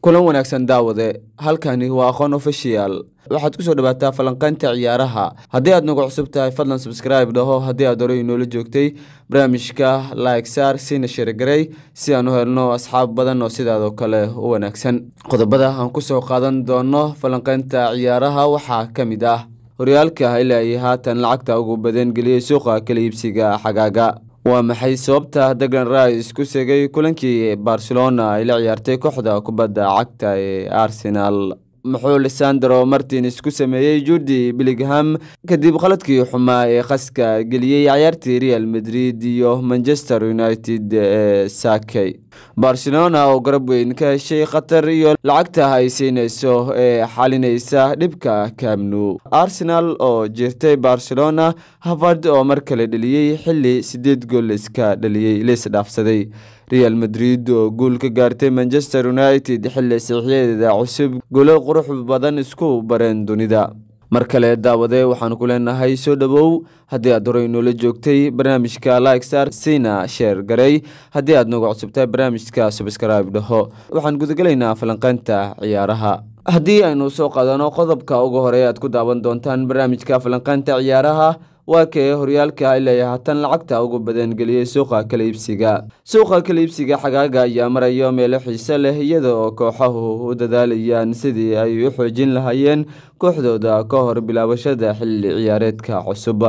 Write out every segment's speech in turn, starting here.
Kulan wanaagsan daawade, halkani waa Aqoon Official. Waxaad kusoo dhawaataa falanqaynta ciyaaraha. Haddii aad nagu cusub tahay, fadlan subscribe dhaho. Haddii aad horey inoola joogtay barnaamijka, like saar, siina share garey si aan u helno asxaab badan oo sidaadoo kale u wanaagsan. Qodobada aan kusoo qaadan doono falanqaynta ciyaaraha waxaa ka mid ah horyaalka ilaa iyo haatan lacagta ugu badan geliyey suuqa kala iibsiga xagaaga. Waa maxay sababta Declan Rice ku segay kulankii Barcelona ay la ciyaartay kooxda kubadda cagta ee Arsenal? Muxuu Lisandro Martinez ku sameeyey Jude Bellingham kadib qaladkii xumaa ee qaska geliyey ciyaartii Real Madrid iyo Manchester United ee saakay? Barcelona oo garab weyn ka heshay Qatar iyo lacagta ay siinayso ee xalinaysa dhibka Camp Nou. Arsenal oo jirtay Barcelona, Havertz oo mar kale dhaliyey xilli 8 gool iska dhaliyey lees dhaafsaday. Real Madrid oo guul ka gaartay Manchester United xilli saxiixyadeeda cusub goolo qurux badan isku bareen dunida. Mar kale daawade, waxaan ku leenahay soo dhowow. Haddii aad horey noola joogtay barnaamijka, like saar, siina share garey. Haddii aad nagu cusubtahay barnaamijka, subscribe dhaho. Waxaan gudagelaynaa falanqaynta ciyaaraha. Haddii aynu soo qaadano qodobka ugu horey aad ku daawan doontaan barnaamijka falanqaynta ciyaaraha, waa kee horyaalka ilaa haatan lacagta ugu badan geliyey suuqa kala iibsiga? Suuqa kala iibsiga xagaaga ayaa marayo meelo xiise leh, iyada oo kooxahu u dadaalayaan sidii ay u xoojin lahaayeen kooxdooda ka hor bilaabashada xilli ciyaareedka cusub.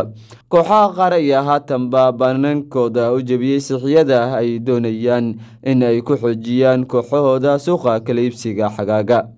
Kooxaha qaar ayaa haatanba banankooda u jebiyey saxiixyada ay doonayaan in ay ku xoojiyaan kooxahooda suuqa kala iibsiga xagaaga.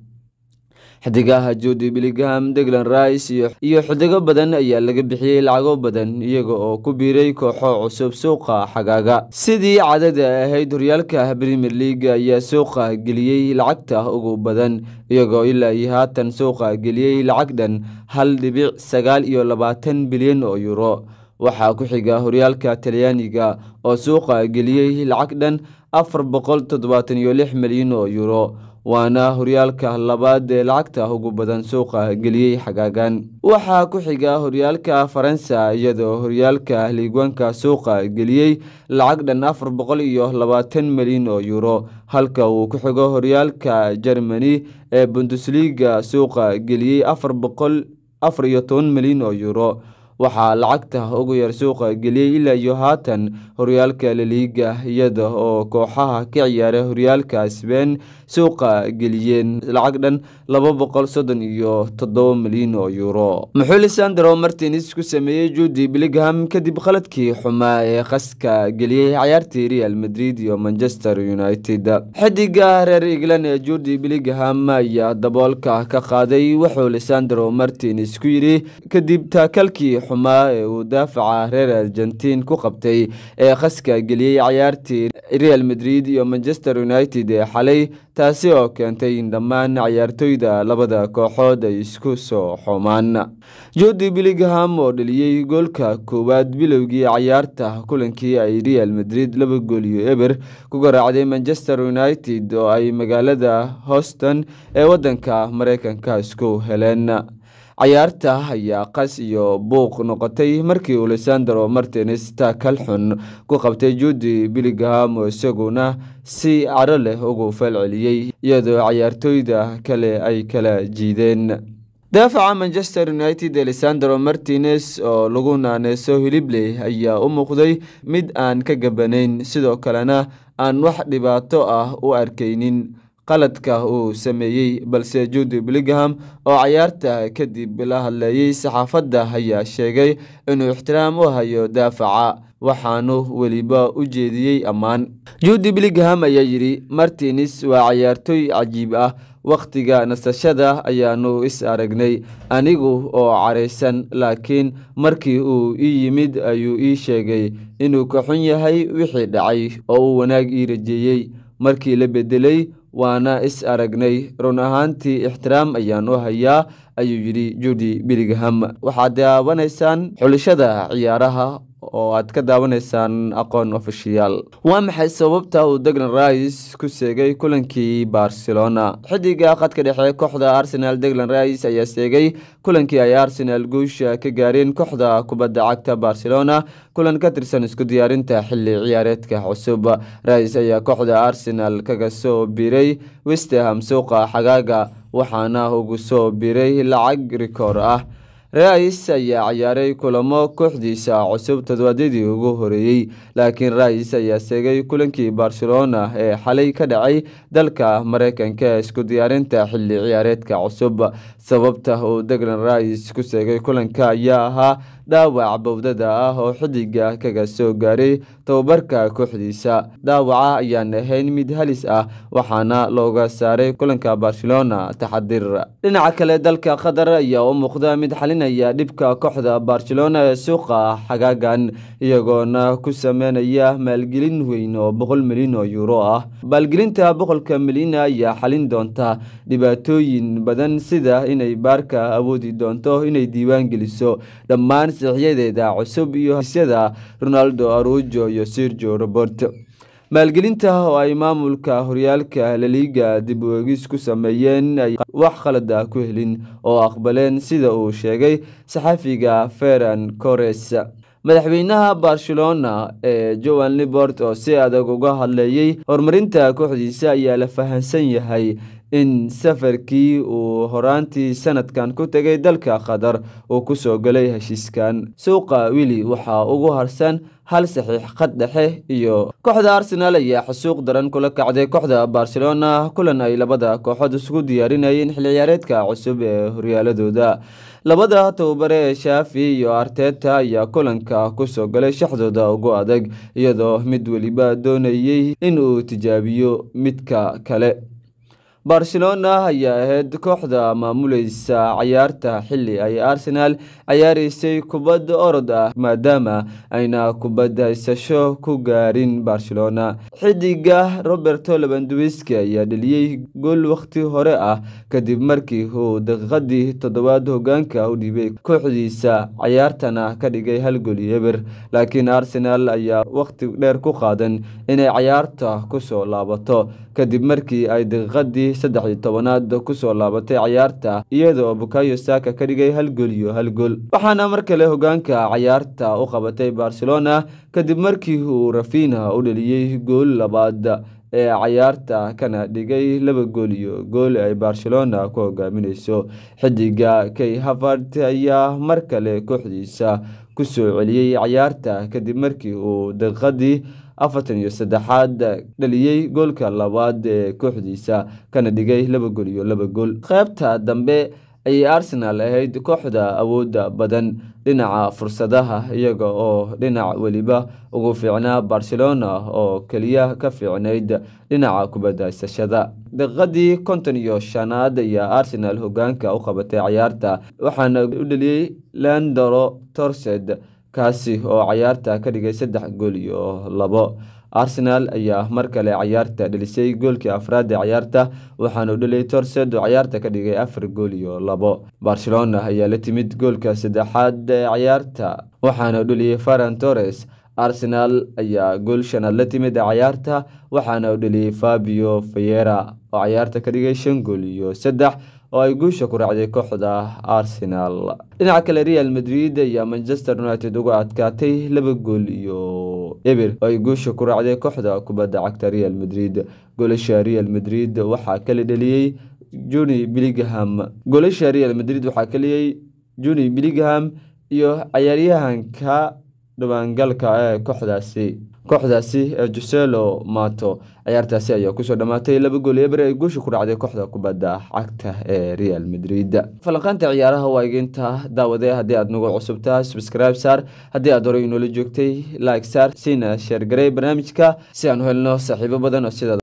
Xidigaha Jude Bellingham, Declan Rice iyo xidigo badan ayaa laga bixiyey lacago badan, iyaga oo ku biiray kooxo cusub suuqa xagaaga. Sidii caadada ahayd, horyaalka Premier League ayaa suuqa geliyey lacagta ugu badan, iyagoo ilaa iyo haatan suuqa geliyey lacag dhan 1.29 bilyan oo euro. Waxaa ku xiga horyaalka Talyaaniga oo suuqa geliyey lacag dhan 476 milyan oo euro, waana horyaalka labaad ee lacagta ugu badan suuqa geliyey xagaagan. Waxaa ku xiga horyaalka Faransa, iyadoo horyaalka Ligue 1-ka suuqa geliyey lacag dhan 420 milyan oo euro, halka uu ku xigo horyaalka Germany ee Bundesliga suuqa geliyey 414 milyan oo euro. Waxaa lacagta ugu yar suuqa geliyey ilaa iyo haatan horyaalka La Liga, iyada oo kooxaha ka ciyaara horyaalka Spain suuqa geliyeen lacag dhan 237 milyan oo euro. Muxuu Lisandro Martinez ku sameeyey Jude Bellingham kadib khaladkii xumaa ee qaska geliyey ciyaartii Real Madrid iyo Manchester United? Xidiga reer England ee Jude Bellingham ayaa daboolka ka qaaday wuxuu Lisandro Martinez ku yidhi kadib taakalkii xumaa ee uu daafaca reer Argentin ku qabtay ee qaska geliyey ciyaartii Real Madrid iyo Manchester United ee xalay, taasi oo keentay in dhammaan ciyaartoyda labada kooxood ay isku soo xumaan. Jude Bellingham oo dhaliyey goolka koowaad bilowgii ciyaarta kulankii ay Real Madrid 2-0 ku garaacday Manchester United oo ay magaalada Houston ee wadanka Mareykanka isku heleen, cayaarta ayaa qas iyo buuq noqotay markii uu Lisandro Martinez taakal xun ku qabtay Jude Bellingham, oo isaguna si caro leh ugu falceliyey, iyadoo ciyaartoyda kale ay kala jiideen. Daafaca Manchester United Lisandro Martinez oo lagu naaneyso Hilibley ayaa u muuqday mid aan ka gabanayn, sidoo kalena aan wax dhibaato ah u arkaynin qaladka uu sameeyey. Balse Jude Bellingham oo cayaarta kadib la hadlayay saxaafadda ayaa sheegay inuu ixtiraam u hayo daafaca, waxaanu weliba u jeediyey ammaan. Jude Bellingham ayaa yidhi: "Martinez waa cayaartoy cajiib ah. Wakhtiga nasashada ayaanu is aragnay anigu oo caraysan, laakiin markii uu ii yimid ayuu ii sheegay inuu ka xun yahay wixii dhacay oo uu wanaag ii rajeeyey markii la bedelay, waana is aragnay. Run ahaantii ixtiraam ayaan u hayaa," ayuu yidhi Jude Bellingham. Waxaad daawanaysaan xulashada ciyaaraha. oo aad ka daawanaysaan Aqoon Official. Waa maxay sababta uu Declan Rice ku seegay kulankii Barcelona? Xidiga khadka dhexe kooxda Arsenal Declan Rice ayaa seegay kulankii ay Arsenal guusha ka gaareen kooxda kubadda cagta Barcelona, kulan ka tirsan isku diyaarinta xilli ciyaareedka cusub. Rice ayaa kooxda Arsenal kaga soo biiray West Ham suuqa xagaaga, waxaana ugu soo biiray lacag rikoor ah. Rice ayaa ciyaaray kulamo kooxdiisa cusub toddobaadyadii ugu horeeyay, laakiin Rice ayaa seegay kulankii Barcelona ee xalay ka dhacay dalka Mareykanka ee isku diyaarinta xilli ciyaareedka cusub. Sababta uu Declan Rice ku seegay kulanka ayaa ahaa dhaawac bowdada ah oo xidiga kaga soo gaaray tababarka kooxdiisa. Dhaawaca ayaan ahayn mid halis ah, waxaana looga saaray kulanka Barcelona taxadir. Dhinaca kale, dalka Qatar ayaa u muuqda mid xalinaya dhibka kooxda Barcelona ee suuqa xagaagan, iyagoona ku sameynaya maalgelin weyn oo 100 milyan oo euro ah. Maalgelinta 100-ka milyan ayaa xalin doonta dhibaatooyin badan, sida inay Barca awoodi doonto inay diiwaan geliso dhammaan saxiixyadeeda cusub iyo heshiisyada Ronaldo Araujo iyo Sergio Roberto. Maalgelinta oo ay maamulka horyaalka La Liga dib u eegis ku sameeyeen ay wax khalad ah ku helin oo aqbaleen, sida uu sheegay saxafiga Ferran Torres. Madaxweynaha Barcelona ee Joan Laporta oo si adag uga hadlayay horumarinta kooxdiisa ayaa la fahansan yahay in safarkii uu horaantii sanadkan ku tegay dalka Qatar uu ku soo galay heshiiskan. Suuqa weli waxaa ugu harsan hal saxiix khad dhexe iyo kooxda Arsenal ayaa xasuuq daran kula kacday kooxda Barcelona kulan ay labada kooxood isugu diyaarinayeen xilli ciyaareedka cusub ee horyaaladooda. Labada tababare ee Xavi iyo Arteta ayaa kulanka ku soo galay shaxdooda ugu adag, iyadoo mid waliba doonayay in uu tijaabiyo midka kale. Barcelona ayaa ahayd kooxda maamuleysa ciyaarta xilli ay Arsenal ciyaareysay kubad orod ah, maadaama ayna kubad haysasho ku gaarin Barcelona. Xidiga Roberto Lewandowski ayaa dhaliyay gool waqti hore ah kadib markii uu daqiiqadii 7aad hoggaanka u dhiibay kooxdiisa, ciyaartana ka dhigay 1-0. Laakiin Arsenal ayaa waqti dheer ku qaadan inay ciyaarta ku soo laabato kadib markii ay daqiiqadii 13aad ku soo laabatay ciyaarta, iyadoo Bukayo Saka ka dhigay 1-1. Waxaana mar kale hoggaanka ciyaarta u qabatay Barcelona kadib markii uu Rafinha u dhaliyay gool labaad ee ciyaarta, kana dhigay 2-1 ay Barcelona ku hogaamineyso. Xidiga Kai Havertz ayaa mar kale kooxdiisa ku soo celiyay ciyaarta kadib markii uu daqiiqadii 43aad dhaliyay goolka labaad ee kooxdiisa, kana dhigay 2-2. Qaybta dambe ayay Arsenal ahayd kooxda awoodda badan dhinaca fursadaha, iyaga oo dhinac waliba ugu fiicnaa Barcelona oo kaliya ka fiicnayd dhinaca kubadda haysashada. Daqiiqadii 55aad ayaa Arsenal hoggaanka u qabatay ciyaarta, waxaana u dhaliyay Leandro Trossard, kaasi oo ciyaarta ka dhigay 3-2. Arsenal ayaa mar kale ciyaarta dhalisay goolkii afraad ee ciyaarta, waxaana u dhaliyay Trossard oo ciyaarta ka dhigay 4-2. Barcelona ayaa la timid goolka saddexaad ee ciyaarta, waxaana u dhaliyay Ferran Torres. Arsenal ayaa gool shanaad la timid ciyaarta, waxaana u dhaliyay Fabio Vieira oo ciyaarta ka dhigay 5-3 oo ay guusha ku raacday kooxda Arsenal. Dhinaca kale, Real Madrid ayaa Manchester United uga adkaatay 2-0 oo ay guusha ku raacday kooxda kubadda cagta Real Madrid. Goolasha Real Madrid waxaa kala dhaliyay Jude Bellingham. Goolasha Real Madrid waxaa kaliyay Jude Bellingham iyo ciyaaryahanka dhawaangalka ee kooxdaasi ee Joselu Mato. Ciyaartaasi ayaa kusoo dhamaatay 2-0 ay guusha ku dhacday kooxda kubadda cagta ee Real Madrid. Falanqaynta ciyaaraha waa iginta daawade. Haddii aad nagu cusub tahay, subscribe saar. Haddii aad horey inoola joogtay, like saar, siina share garey barnaamijka si aan u helno saaxiibo badan oo sidaad